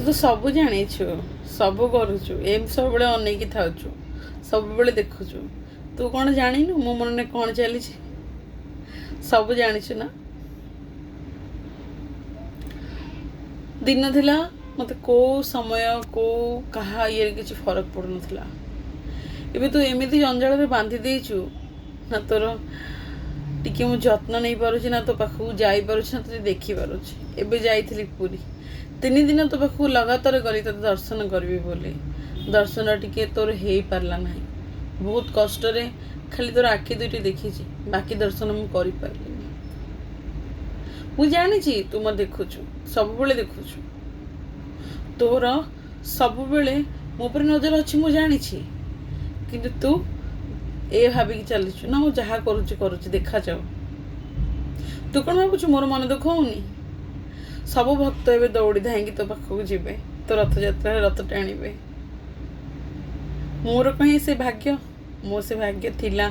ତୁ ତ ସବୁ ଜାଣିଛୁ, ସବୁ କରୁଛୁ, ଏମିତି ସବୁବେଳେ ଅନେଇକି ଥାଉଛୁ, ସବୁବେଳେ ଦେଖୁଛୁ। ତୁ କ'ଣ ଜାଣିନୁ ମୋ ମନରେ କ'ଣ ଚାଲିଛି? ସବୁ ଜାଣିଛୁ ନା? ଦିନ ଥିଲା ମୋତେ କେଉଁ ସମୟ କେଉଁ କାହା ଇଏରେ କିଛି ଫରକ ପଡ଼ୁନଥିଲା। ଏବେ ତୁ ଏମିତି ଜଞ୍ଜାଳରେ ବାନ୍ଧି ଦେଇଛୁ ନା, ତୋର ଟିକେ ମୁଁ ଯତ୍ନ ନେଇପାରୁଛି ନା, ତୋ ପାଖକୁ ଯାଇପାରୁଛି ନା, ତୋତେ ଦେଖିପାରୁଛି। ଏବେ ଯାଇଥିଲି ପୁରୀ, 3 ଦିନ ତୋ ପାଖକୁ ଲଗାତାର ଗଲି ତୋତେ ଦର୍ଶନ କରିବି ବୋଲି। ଦର୍ଶନ ଟିକେ ତୋର ହେଇପାରିଲା ନାହିଁ। ବହୁତ କଷ୍ଟରେ ଖାଲି ତୋର ଆଖି ଦୁଇଟି ଦେଖିଛି, ବାକି ଦର୍ଶନ ମୁଁ କରିପାରିଲିନି। ମୁଁ ଜାଣିଛି ତୁ ମୋତେ ଦେଖୁଛୁ, ସବୁବେଳେ ଦେଖୁଛୁ, ତୋର ସବୁବେଳେ ମୋ ଉପରେ ନଜର ଅଛି, ମୁଁ ଜାଣିଛି। କିନ୍ତୁ ତୁ ଏ ଭାବିକି ଚାଲିଛୁ ନା ମୁଁ ଯାହା କରୁଛି କରୁଛି, ଦେଖାଯାଉ। ତୁ କ'ଣ ଭାବୁଛୁ ମୋର ମନ ଦୁଃଖ ହଉନି? ସବୁ ଭକ୍ତ ଏବେ ଦୌଡ଼ି ଧାଇଁକି ତୋ ପାଖକୁ ଯିବେ, ତୋ ରଥଯାତ୍ରାରେ ରଥ ଟାଣିବେ। ମୋର କାହିଁ ସେ ଭାଗ୍ୟ? ମୋ ସେ ଭାଗ୍ୟ ଥିଲା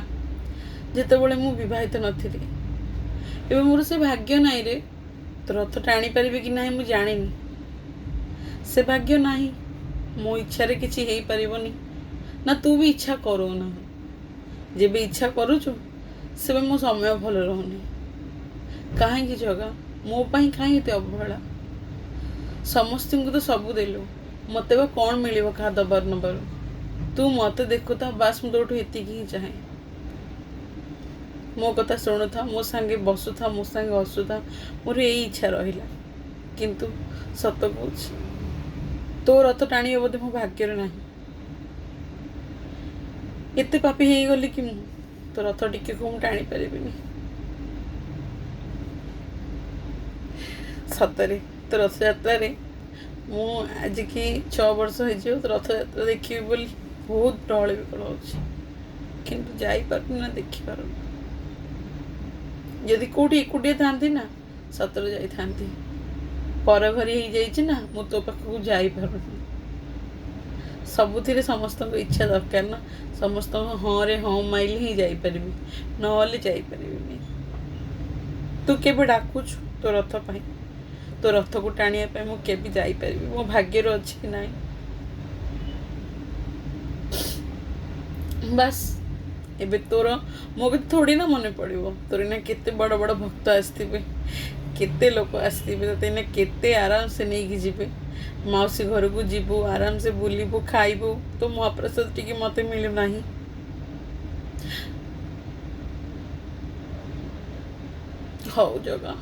ଯେତେବେଳେ ମୁଁ ବିବାହିତ ନଥିଲି। ଏବେ ମୋର ସେ ଭାଗ୍ୟ ନାହିଁ ରେ। ତୋ ରଥ ଟାଣିପାରିବି କି ନାହିଁ ମୁଁ ଜାଣିନି। ସେ ଭାଗ୍ୟ ନାହିଁ, ମୋ ଇଚ୍ଛାରେ କିଛି ହେଇପାରିବନି ନା। ତୁ ବି ଇଚ୍ଛା କରୁନାହୁଁ। ଯେବେ ଇଚ୍ଛା କରୁଛୁ ସେବେ ମୋ ସମୟ ଭଲ ରହୁନି। କାହିଁକି ଜଗା, ମୋ ପାଇଁ କାହିଁ ଏତେ ଅବହେଳା? ସମସ୍ତଙ୍କୁ ତ ସବୁ ଦେଲୁ, ମୋତେ ବା କ'ଣ ମିଳିବ କାହା ଦବାରୁ ନବାରୁ? ତୁ ମୋତେ ଦେଖୁଥା ବାସ୍, ମୁଁ ତୋଠୁ ଏତିକି ହିଁ ଚାହେଁ। ମୋ କଥା ଶୁଣୁଥା, ମୋ ସାଙ୍ଗେ ବସୁଥା, ମୋ ସାଙ୍ଗେ ହସୁଥା, ମୋର ଏଇ ଇଚ୍ଛା ରହିଲା। କିନ୍ତୁ ସତ କହୁଛି, ତୋ ରଥ ଟାଣିବ ବୋଧେ ମୋ ଭାଗ୍ୟରେ ନାହିଁ। ଏତେ ପାପି ହେଇଗଲି କି ମୁଁ ତୋ ରଥ ଟିକେକୁ ମୁଁ ଟାଣି ପାରିବିନି? ସତରେ ତୋ ରଥଯାତ୍ରାରେ ମୁଁ ଆଜିକି 6 ବର୍ଷ ହେଇଯିବ ତୋ ରଥଯାତ୍ରା ଦେଖିବି ବୋଲି ବହୁତ ଡହଳ ବିକଳ ହେଉଛି, କିନ୍ତୁ ଯାଇପାରୁନି ନା ଦେଖିପାରୁନି। ଯଦି କେଉଁଠି ଏକୁଟିଆ ଥାନ୍ତି ନା, ସତରେ ଯାଇଥାନ୍ତି। ପର ଘରି ହେଇଯାଇଛି ନା, ମୁଁ ତୋ ପାଖକୁ ଯାଇପାରୁନି। ସବୁଥିରେ ସମସ୍ତଙ୍କ ଇଚ୍ଛା ଦରକାର ନା, ସମସ୍ତଙ୍କ ହଁରେ ହଁ ମାଇଲେ ହିଁ ଯାଇପାରିବି, ନହେଲେ ଯାଇପାରିବିନି। ତୁ କେବେ ଡାକୁଛୁ ତୋ ରଥ ପାଇଁ? ତୋ ରଥକୁ ଟାଣିବା ପାଇଁ ମୁଁ କେବେ ଯାଇପାରିବି? ମୋ ଭାଗ୍ୟରେ ଅଛି କି ନାହିଁ? ବାସ୍ ଏବେ ତୋର ମୋ କଥା ଥୋଡ଼ି ନା ମନେ ପଡ଼ିବ। ତୋର ଏଇନା କେତେ ବଡ଼ ବଡ଼ ଭକ୍ତ ଆସିଥିବେ, କେତେ ଲୋକ ଆସିଥିବେ, ତୋତେ ଏଇନା କେତେ ଆରାମସେ ନେଇକି ଯିବେ। ମାଉସୀ ଘରକୁ ଯିବୁ, ଆରାମସେ ବୁଲିବୁ, ଖାଇବୁ। ତୋ ମହାପ୍ରସାଦ ଟିକେ ମୋତେ ମିଳୁନାହିଁ। ହଉ ଜଗା,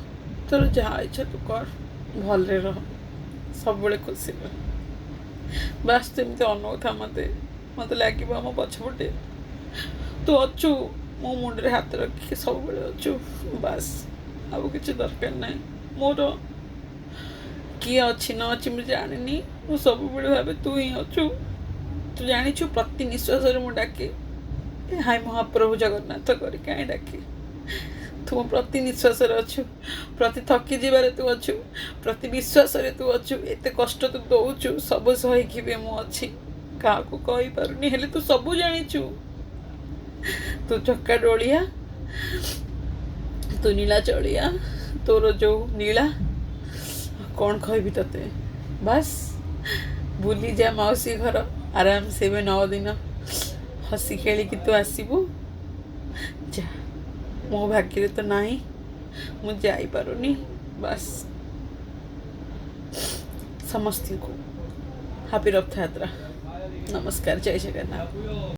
ତୋର ଯାହା ଇଚ୍ଛା ତୁ କର, ଭଲରେ ରହ, ସବୁବେଳେ ଖୁସି ରହ। ବାସ୍ ଯେମିତି ଅନଉଥା ମୋତେ, ମୋତେ ଲାଗିବ ଆମ ପଛପଟେ ତୁ ଅଛୁ, ମୋ ମୁଣ୍ଡରେ ହାତ ରଖିକି ସବୁବେଳେ ଅଛୁ। ବାସ୍ ଆଉ କିଛି ଦରକାର ନାହିଁ ମୋର। କିଏ ଅଛି ନ ଅଛି ମୁଁ ଜାଣିନି, ମୁଁ ସବୁବେଳେ ଭାବେ ତୁ ହିଁ ଅଛୁ। ତୁ ଜାଣିଛୁ ପ୍ରତି ନିଶ୍ୱାସରେ ମୁଁ ଡାକେ ହାय ମହାପ୍ରଭୁ ଜଗନ୍ନାଥ କରି କାହିଁ ଡାକେ। ତୁ ମୋ ପ୍ରତି ନିଶ୍ୱାସରେ ଅଛୁ, ପ୍ରତି ଥକି ଯିବାରେ ତୁ ଅଛୁ, ପ୍ରତି ବିଶ୍ୱାସରେ ତୁ ଅଛୁ। ଏତେ କଷ୍ଟ ତୁ ଦଉଛୁ, ସବୁ ସହିକି ବି ମୁଁ ଅଛି, କାହାକୁ କହିପାରୁନି, ହେଲେ ତୁ ସବୁ ଜାଣିଛୁ। ତୁ ଚକା ଡୋଳିଆ, ତୁ ନୀଳା ଚଳିଆ, ତୋର ଯୋଉ ନୀଳା କ'ଣ କହିବି ତୋତେ। ବାସ୍ ବୁଲି ଯା ମାଉସୀ ଘର ଆରାମସେ, ଏବେ 9 ଦିନ ହସି ଖେଳିକି ତୁ ଆସିବୁ। ଯା, ମୋ ଭାଗ୍ୟରେ ତ ନାହିଁ, ମୁଁ ଯାଇପାରୁନି। ବାସ୍ ସମସ୍ତଙ୍କୁ ହାପି ରଥଯାତ୍ରା। ନମସ୍କାର, ଜୟ ଜଗନ୍ନାଥ।